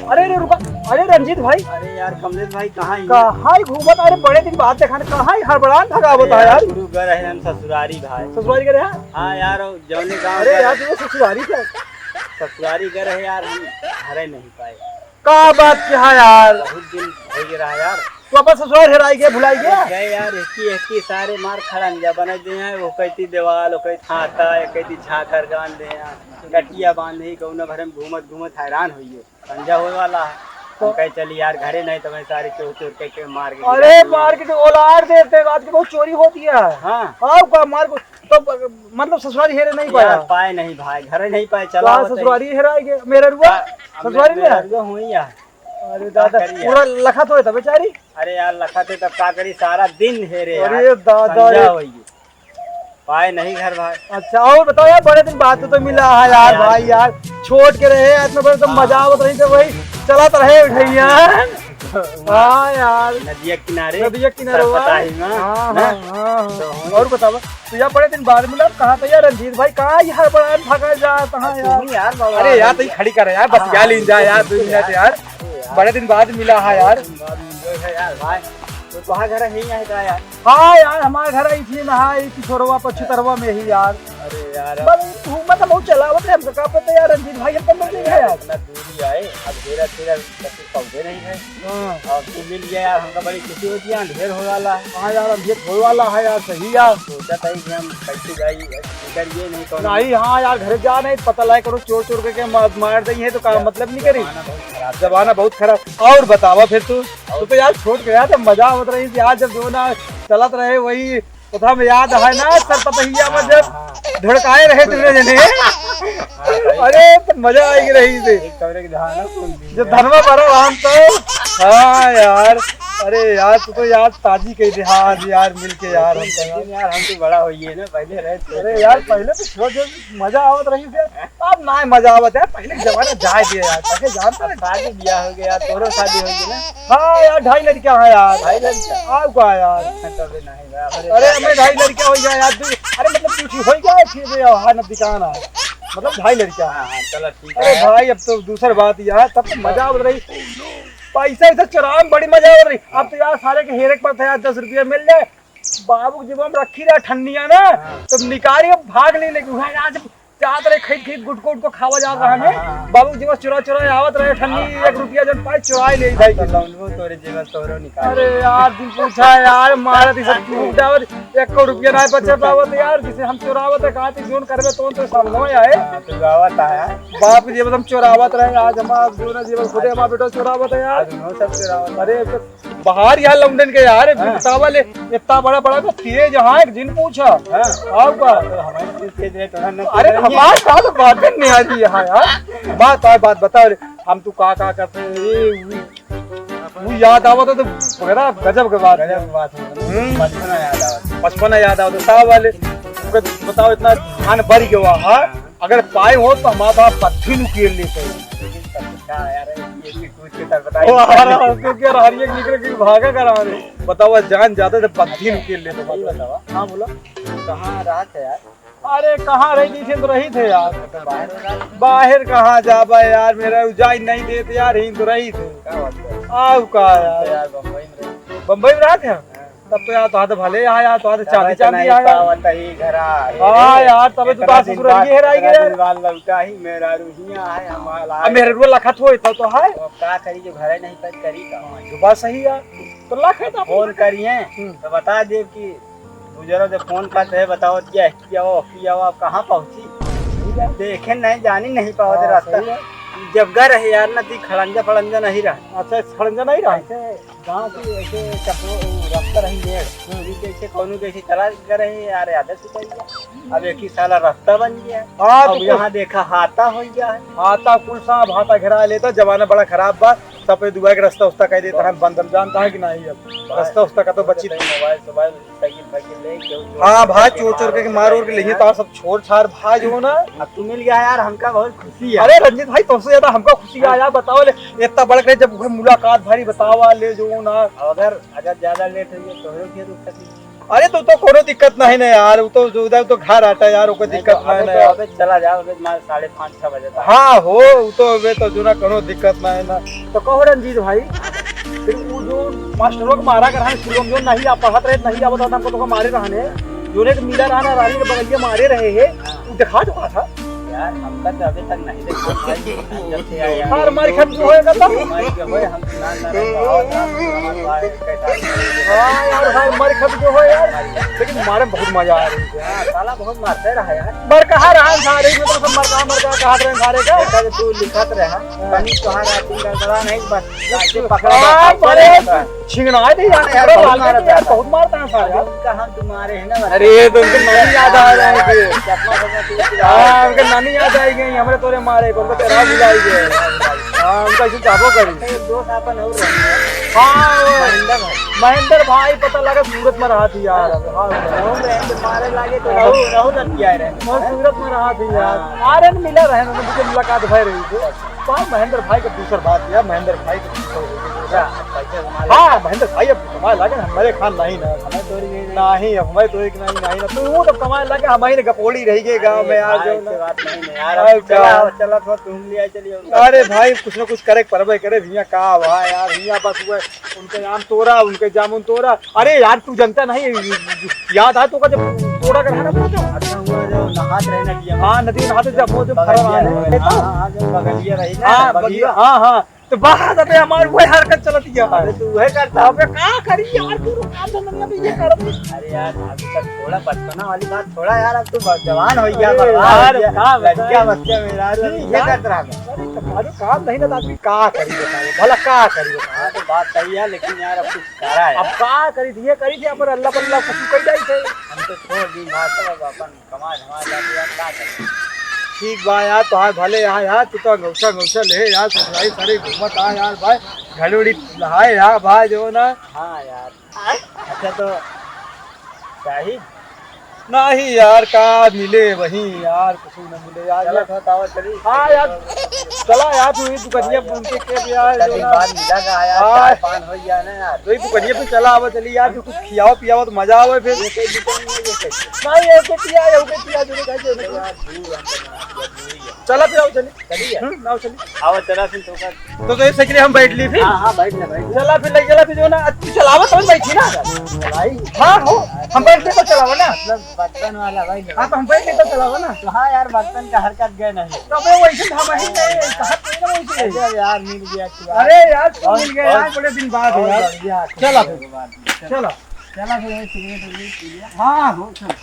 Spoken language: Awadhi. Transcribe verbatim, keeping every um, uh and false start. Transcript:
अरे, अरे, रुका। अरे, रंजीत भाई। अरे यार, कमलेश भाई, कहाँ है? कहाँ ही घूमत? अरे, बड़े दिन बाद देखा ना, कहाँ ही हड़बड़ान भगावत है यार? गुरु घर है हम ससुरारी भाई। ससुरारी घर है? हाँ यार, जौने गाँव अरे का यार, तू ससुरारी का? ससुरारी घर है यार, हम घरे नहीं पाए। का बात कहा यार? बहुत दिन हो गया रहा यार। तू अपन ससुराल हेराई गए, भुलाई गए? गए यार, एकी, एकी सारे मार खड़ंजा बने दे हैं, वो कहती देवाल, वो कहती हाथा, ये कहती झांखर गान दे हैं, गटिया बांधे, गौना भरे में घूमत, घूमत हैरान होइए, खड़ंजा होए वाला है। तो हम कहे चली यार घरे नहीं तो मैं सारे चोर चोर के, के मार के अरे गिरा मार के तो ओलार देते, आज के बहुत चोरी होती है। हाँ। आओ का मार को, तो मतलब ससुराल हेरे नहीं यार, पाया? पाए नहीं भाई, घरे नहीं पाए, चला तो बताइए। ससुराल हेराई गए, मेरा रुआ? हाँ, ससुराल में मेरा है? रुआ हुई यार। अरे का दादा, करी यार? पूरा लखत होए था बेचारी। अरे यार, लखत है तब का करी, सारा दिन हेरे यार। अरे दादा संझा रे। होइए। पाए नहीं घर भाई। अच्छा, और बताओ यार, बड़े दिन बाद तो, तो मिला है यार, यार। भाई यार, छोड़ के रहे, इतना बड़े तो हाँ। मजा आवत रही तो वही चलत रहे उठैया। हाँ यार। नदिया किनारे। नदिया किनारे हुआ। सरपताही में, हाँ, ना? हाँ, हाँ, हाँ। तो वही। और बताओ, तो यार बड़े दिन बाद मिला, कहाँ था यार रंजीत भाई, कहाँ यार बड़ा भागा जा, कहाँ अब यार? तुम यार बाबा अरे यार, यार। तो ये खड़ी कर यार, बस हाँ, क्या हाँ, लीन जा यार, बिल्कुल, दो मिनट यार। यार। अरे यार। बड़े दिन बाद मिला है यार। बड़े दिन बाद मिले है यार भाई। तो तुम्हारा घर यहीं है का यार? हाँ यार, हमारा घर यहीं थी ना, हाँ, यही पिछोरवा पछुतरवा में ही यार। अरे यार। बस घूमत हम बहुत चलावत रहे, हमका का पता यार, रंजीत भाई हमका मिल गए यार। इतना दूरी आए, अब घेरा घेरा पौधे नहीं है। हाँ। और तू मिल गया यार, हमका बड़ी खुशी होती है, अंधेर हो वाला है। हाँ यार, अंधेर हो वाला है यार, सही यार। सोचा था कि हम कैसे जाई, निकल ये नहीं कौन। नहीं, हाँ यार, घर जा नहीं, पता लाए करो, चोर चोर के, के मार, मार दई है तो काम हाँ, मतलब नहीं करी। जमाना बहुत खराब। जमाना बहुत खराब। और बतावा फिर तू, और तू तो यार छोट गया था, मजा आवत रही थी यार, जब जो ना चलत रहे वही तो हम याद है ना, सरपतहिया में जब हाँ, हाँ। धड़काए रहे दूनो जने। हाँ, सही अरे, तो मजा आई रही थी। एक कमरे के धान है, सुन ली। जब धनवा भरा हम तो। हाँ यार, अरे यार, तू तो यार ताजी कही दे, हाँ, आज यार मिल के यार, हम तो यार। लेकिन यार, हम तो बड़ा होइए ना, पहले रहे थे। अरे यार, पहले तो छोड़ दे, मजा आवत रही थी। अब ना मजा आवत है, पहले के जमाना जाए दिया यार, पहले जानता अब है। शादी ब्याह हो गया, तोरो शादी हो गई ना। हाँ यार, ढाई लड़कियां हैं यार। ढाई लड़कियां? आओ का यार। तबे नहीं बा, हमरे अरे, हमें ढाई लड़कियां हो गया यार, तू, अरे मतलब कुछ हो गया, फिर भी हाँ, न दिखाना है। मतलब ढाई लड़कियां। हाँ, हाँ, चलो ठीक अरे है। भाई, अब तो दूसर बात यार, तब तो मजा आवत रही। पैसा ऐसा चुरावे में बड़ी मजा आवत रही। अब तो यार सारे के हेरे के पास यार दस रुपया मिल जाए, बाबू के जेबा में रखी रहा ठन्निया ना, हाँ। तो निकारी अब भाग नहीं लेके, वहाँ आज जात रहे खरीद खरीद गुटको उटको खावा जात रहा हाँ, ने। हाँ, हाँ। बाबू के जेबा चुरा चुरा आवत रहे ठन्नी, हाँ, हाँ। एक रुपया जन पाए चुराए ले जाए। तो लौंडो तोरे जेबा तोरो निकाल। अरे यार, तुम पूछा यार, मारा थी सब टूट जावत, एक को रुपया ना बचा पावत यार, जिसे हम चुरावत है, कहाँ थी जोन करबे तो, तो सब नवा आए। हाँ, तो गावत आया। बाप के जेबा हम चुरावत रहे, आज हम आप जो ना जेबा खुदे हमारा बेटा चुरावत है यार। आज हम सब चुरावत। अरे, तो बाहर यार लौंडन के यार, हाँ। बतावा ले, इतना बड़ा बड़ा तो तेज, हाँ, एक दिन पूछा। हाँ। आओ का? तो हमारे दिल तेज रहे, तो हम अरे, तेज रहेंगे। हमारे साथ बात नहीं आ रही है, हाँ यार। बात आए, बात बताओ रे। हम तू का, का करते हैं? ये, वो, वो याद आवत है तो बड़ा गजब के बात है। गजब के बात है। हम्म। बचपना याद आवत है। बचपना याद आवत है। साहब वाले, बताओ, इतना धान भर गया, हाँ? अगर पाए हो तो हमारा बाप पत्थी नु केल लेते हैं। लेकिन पत्थी का यार, ये भी पूछ के तब बताइए। ओ, हमारा हमको क्या हर एक निकल के भागा करा रे। बताओ, जान जाते तो पत्थी नु केल लेते। सही बतावा। हाँ, बोलो। कहाँ रात है यार? अरे, कहाँ रही थी? तो रही थे यार। तो बाहर हो रहा है। बाहर कहाँ जाबा यार, मेरा उजाई नहीं देते यार, ही तो रही थे। क्या बात है? आओ का यार? यार, बम्बई में रहे। बम्बई में रहा थे? हाँ। तब तो यार, तो हाथ भले यहाँ यार, तो हाथ तब चांदी तो चांदी नहीं आया। पावत ही घरा। हाँ यार, तबे तो इतना तार दिन ससुर बाद, ये हेराई इतना गया। दिन बाद लौटा ही, मेरा रुहिया है, हमारा अब मेरे रुआ लखत हो, इतना तो है। तो अब का करी, जो घर नहीं पाई, करी का? हाँ, जो बात सही है। तो लखत अब फोन करिए, हम्म। तो बता दे कि गुजरो दे फोन करते हैं, बताओ क्या है, क्या हो, क्या हो, आप कहाँ पहुँची? सही बात। देखे नहीं, जानी नहीं पावत हाँ, रास्ता। सही बात। जब घर है यार, ना ती खड़ंजा फड़ंजा नहीं रहा। अच्छा, खड़ंजा नहीं रहा? ऐसे गाँव की ऐसे चपो, रास्ता रही मेड़। हम्म। ये कैसे कौनो कैसे चला करे है यार, आदत से चल गया। अब एक ही साला रास्ता बन गया। हाँ, अब तो यहाँ देखा, हाथा हो गया है। हाथा कुल सांप, हाथा घेरा लेता, जमाना बड़ा खराब बा। सब पे दुआ के रास्ता उस्ता कह देता है, बंद हम जानता है कि नहीं। अब रास्ता उस्ता का तो बची। मोबाइल, मोबाइल, साइकिल, साइकिल ले, केहू चोर हाँ भाई, चोर चोर के मार ओर के लेके यार। तार सब छोड़ छाड़ भाई जो ना। अब तू मिल गया यार, हमका बहुत खुशी है। अरे रंजीत भाई, तुमसे ज्यादा हमका खुशी है यार, बताओ ले, इतना बड़ा करे जब मुलाकात भारी बतावा ले जो ना। अगर, अगर ज्यादा लेट हो गया तो हो गया रुक सकती। अरे तो, तो कोनो दिक्कत नहीं ना यार, वो तो जो उधर तो घर आता यार, ओको नहीं दिक्कत तो नहीं अबे ना तो यार। अबे चला जाओ, अबे मार साढ़े पाँच, छह बजे तक। हाँ हो, वो तो अबे तो जो ना कोनो दिक्कत नहीं ना। तो कहो रंजीत भाई, फिर वो जो मास्टरों को मारा कर रहा है, स्कूलों में जो नहीं आ पढ़त रहे, नहीं आवत रहा, हमको तो मारे रहा है, जो ने मिला रहा ना, रानी के बगलिया मारे रहे हैं, वो दिखा चुका था। यार, हमका तो अभी तक नहीं देखा भाई, जब से आया। हर मारी खत्म जो होएगा तब। हमारी जो होए, हम ना, ना, ना, ना, ना, हमारे भाई कैसा हाँ यार, हर मारी खत्म जो हो यार, लेकिन मारे में बहुत मजा आ रही है। हाँ, साला बहुत मारते रहा यार। मर कहाँ रहा सारे, मतलब मर कहाँ, मर कहाँ, कहाँ रहे सारे का? देखा तो तू लिखत रहा, कहीं तुम्हारा आदमी गड़बड़ा नहीं, बस लाके पकड़ा हाँ, जाता है। मारे छिंगना दे यार, अरे यार, बहुत मारता है यार। बहुत मारता है सारे यार। उनका हम तुम्हारे हैं ना, अरे, ये तो उनके नानी याद आ रहे हैं कि चश्मा वश्मा तू हाँ, उनके नानी याद आई गई, हमरे तोरे मारे, उनको तेरा भुलाई गए। हाँ, उनका ऐसे चाबो करी। एक दोस्त आपन और रहे हैं। हाँ, वो महेंद्र भाई। महेंद्र भाई, पता लगा सूरत में रहा थी यार। हाँ, रहू रहे हैं, तो मारे लागे तो रहू, रहू लग गया रहे। वो सूरत में रहा थी यार। हाँ। आरे न मिला रहे, उनके मुलाकात भय रही थी। बात महेंद्र भाई का दूसर बात यार, महेंद्र भाई का दूसर हो गया। अच्छा, पैसा कमा ले। हाँ, महेंद्र भाई अब कमाए लागे ना, हमारे खान नहीं ना। हमें तोरी नहीं, नहीं। नहीं, अब हमारे तोरी की नहीं, नहीं ना। तू तो कमाए लागे, हमारे ने गपोड़ी रही गए गाँव अरे में यार, भाई, जो ना। ऐसे बात नहीं ना यार, अरे अब चला, चला। चला, थोड़ा तुम ले आए, चलिए। अरे भाई, कुछ ना कुछ करे, परबे करे, भैया का भाई यार, भैया बस हुआ, उनके आम तोरा, उनके जामुन तोरा। अरे यार, तू जनता नहीं, याद आ तोका जब तोरा कर है ना, वो जो अच्छा हुआ जो नहात रहे नदिया में। हाँ, नदी में नहाते जब वो जो बगलिया फरवा रहे, रहे। हाँ, हाँ, जो बगलिया रही ना, हाँ, बगिया। बगिया, हाँ, हाँ। तो बाहर अबे हमार वही हरकत चलत गया है। अबे तू वही करता। अबे का करी यार, तू काम धंधा भी ये कर। अरे यार, अभी तक थोड़ा बचपना वाली बात छोड़ा यार, अब तू ब-, जवान हो गया, अरे बर्बाद यार, हो गया। का बताएं? लड़कियां बच्चे मेरा, तू ये अरे करत रहा। अरे, तुम्हारे काम नहीं ना, तो आदमी का करी बताइए, भला का करी बताइए? हाँ, तो बात सही है, लेकिन यार, अब कुछ करा है। अब का करी थी, ये करी थी, पर अल्लाह पल्ला कुछ कह जाई थे। हम तो छोड़ दी बात, अब अपन कमा धमा जाके यार, का करी? ठीक बा यार, तोहार भले यहाँ यार, तू तो अंगौछा, अंगौछा ले यार, ससुरारी सारी घूमत आ यार, भाई, घड़ी उड़ी नहाए यार, भाई, जो ना। हाँ यार। अच्छा, तो शाही? नहीं यार, का मिले वही यार, कुछ न मिले यार। चला, ये बताओ, चली। हाँ यार, चला यार, तू ही दुकनिया उनके के भी यार, इतना जो दिन ना। बाद मिला ना यार, हाँ। चाय पान हो गया ना यार। तो ही दुकनिया पे चला आवा, चली यार, तू कुछ खियावा पियावा तो मजा आवे फिर। ये कोई दुकान नहीं है, ये कैसे? नहीं, ये के पिया, ये के पिया, जो नहीं खाई, जो नहीं खाई। यार, दूर हम तो ना, दूर ही है। चला फिर आओ, चली। चलिए। हम्म, आओ, चली। आवा, चला फिर तो का तो, तो ये साइकिल हम बैठ ली फिर। हाँ, हाँ, बैठ ले, बैठ ले। चला फिर, ले चला फिर, जो ना, तू चलावा तो बैठी ना। चलाई। हाँ, हो, हम बैठ ले तो चलावा ना। मतलब बर्तन वाला भाई ले। हाँ, तो हम बैठ ले तो चलावा ना। तो हाँ यार, बर्तन का हरकत गए नहीं। तो अबे वैसे हम ही नहीं, कहा कोई ना वैसे। अरे यार, मिल गया तू। अरे यार, तू और, मिल गया यार, और, बड़े दिन बाद और यार। बढ़िया, चला फिर। चला। चला फिर, ये सिगरेट विगरेट पी लिया। हाँ, हो, चल।